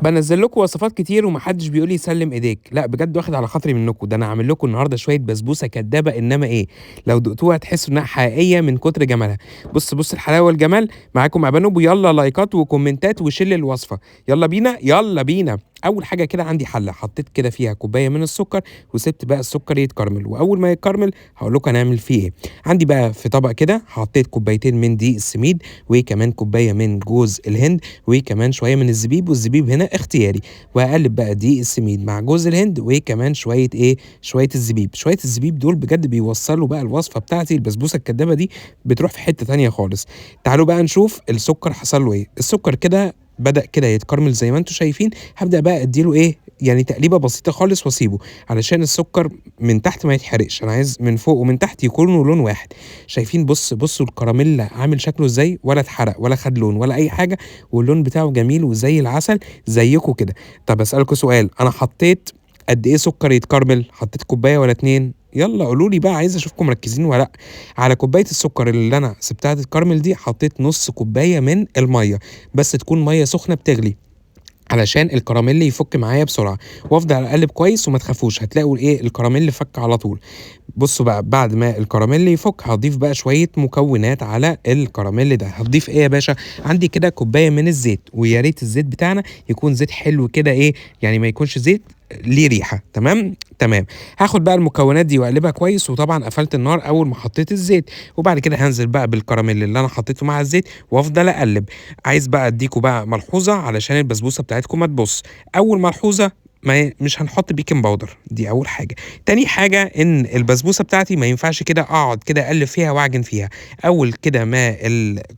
بنزل لكم وصفات كتير ومحدش بيقول لي سلم ايديك، لا بجد واخد على خاطري منكم. ده انا عامل لكم النهارده شوية بسبوسه كدابه، انما ايه لو دقتوها هتحسوا انها حقيقية من كتر جمالها. بص بص الحلاوة والجمال. معاكم ابانوب، ويلا لايكات وكومنتات وشيل الوصفة. يلا بينا يلا بينا. اول حاجة كده عندي حله حطيت كده فيها كوباية من السكر، وسبت بقى السكر يتكرمل، واول ما يتكرمل هقول لكم هنعمل فيه ايه. عندي بقى في طبق كده حطيت كوبايتين من دقيق السميد، وكمان كوباية من جوز الهند، وكمان شوية من الزبيب، والزبيب هنا اختياري. وهقلب بقى دقيق السميد مع جوز الهند، وكمان شوية ايه، شوية الزبيب. شوية الزبيب دول بجد بيوصلوا بقى الوصفة بتاعتي البسبوسه الكدابه دي بتروح في حتة تانية خالص. تعالوا بقى نشوف السكر حصل له ايه. السكر كده بدأ كده يتكرمل زي ما انتم شايفين. هبدأ بقى اديله ايه، يعني تقليبه بسيطة خالص واسيبه علشان السكر من تحت ما يتحرقش، انا عايز من فوق ومن تحت يكونوا لون واحد. شايفين؟ بص بصوا الكراميل عامل شكله ازاي، ولا اتحرق ولا خد لون ولا اي حاجة، واللون بتاعه جميل وزي العسل زيكم كده. طب اسألكوا سؤال، انا حطيت قد ايه سكر يتكرمل؟ حطيت كوباية ولا اتنين؟ يلا قولوا لي بقى، عايز اشوفكم مركزين ولا لا. على كوباية السكر اللي انا سبتها تتكرمل دي حطيت نص كوباية من المية، بس تكون مية سخنة بتغلي علشان الكراميل يفك معايا بسرعة. وافضل اقلب كويس وما تخافوش، هتلاقوا الايه الكراميل فك على طول. بصوا بقى بعد ما الكراميل يفك هضيف بقى شوية مكونات على الكراميل ده. هتضيف ايه يا باشا؟ عندي كده كوباية من الزيت، ويا ريت الزيت بتاعنا يكون زيت حلو كده، ايه يعني ما يكونش زيت ليه ريحه. تمام تمام. هاخد بقى المكونات دي واقلبها كويس، وطبعا قفلت النار اول ما حطيت الزيت. وبعد كده هنزل بقى بالكراميل اللي انا حطيته مع الزيت وافضل اقلب. عايز بقى اديكوا بقى ملحوظة علشان البسبوسه بتاعتكم ما تبص. اول ملحوظة، ما مش هنحط baking powder، دي اول حاجة. تاني حاجة ان البسبوسه بتاعتي ما ينفعش كده اقعد كده اقلب فيها واعجن فيها. اول كده ما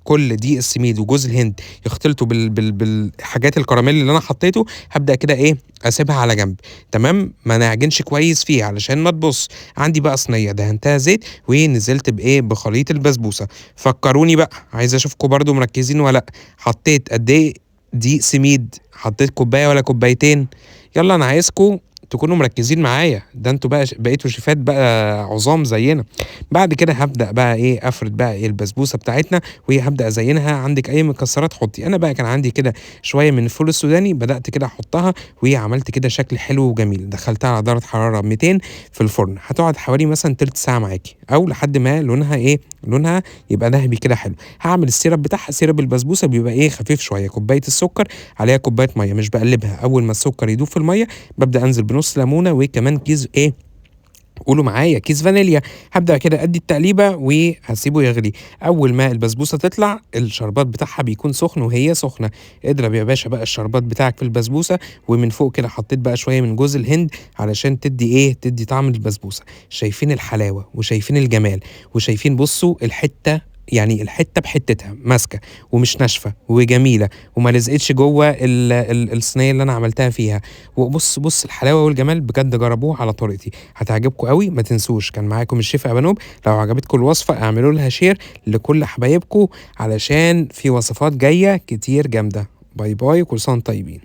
كل دقيق السميد وجوز الهند يختلطوا بالحاجات الكراميل اللي انا حطيته، هبدا كده ايه اسيبها على جنب. تمام، ما نعجنش كويس فيها علشان ما تبص. عندي بقى صينية دهنتها زيت ونزلت بايه بخليط البسبوسه. فكروني بقى، عايز اشوفكم برده مركزين ولا لا. حطيت قد ايه دقيق سميد؟ حطيت كوباية ولا كوبايتين؟ يلا انا عايزكم تكونوا مركزين معايا، ده انتوا بقى بقيتوا شيفات بقى عظام زينا. بعد كده هبدا بقى ايه افرد بقى ايه البسبوسه بتاعتنا، وهبدا ازينها. عندك اي مكسرات حطي. انا بقى كان عندي كده شوية من الفول السوداني، بدات كده احطها وعملت كده شكل حلو وجميل. دخلتها على درجه حرارة 200 في الفرن، هتقعد حوالي مثلا تلت ساعة معاكي او لحد ما لونها ايه، لونها يبقى ذهبي كده حلو. هعمل ال syrup بتاعها. syrup البسبوسه بيبقى ايه خفيف شوية، كوباية السكر عليها كوباية مية، مش بقلبها. اول ما السكر يدوب في المية ببدا انزل بنص ليمونه وكمان كيس ايه، قولوا معايا كيس فانيليا. هبدا كده ادي التقليبه وهسيبه يغلي. اول ما البسبوسه تطلع الشربات بتاعها بيكون سخن وهي سخنة. اضرب يا باشا بقى الشربات بتاعك في البسبوسه، ومن فوق كده حطيت بقى شوية من جوز الهند علشان تدي ايه، تدي طعم البسبوسه. شايفين الحلاوة وشايفين الجمال وشايفين بصوا الحتة، يعني الحتة بحتتها ماسكه ومش ناشفة وجميلة وما لزقتش جوه الصينية اللي انا عملتها فيها. وبص بص الحلاوة والجمال، بجد جربوه على طريقتي هتعجبكم قوي. ما تنسوش كان معاكم الشيف ابانوب. لو عجبتكم الوصفة اعملوا لها share لكل حبايبكم علشان في وصفات جاية كتير جامدة. bye bye، كل سنة طيبين.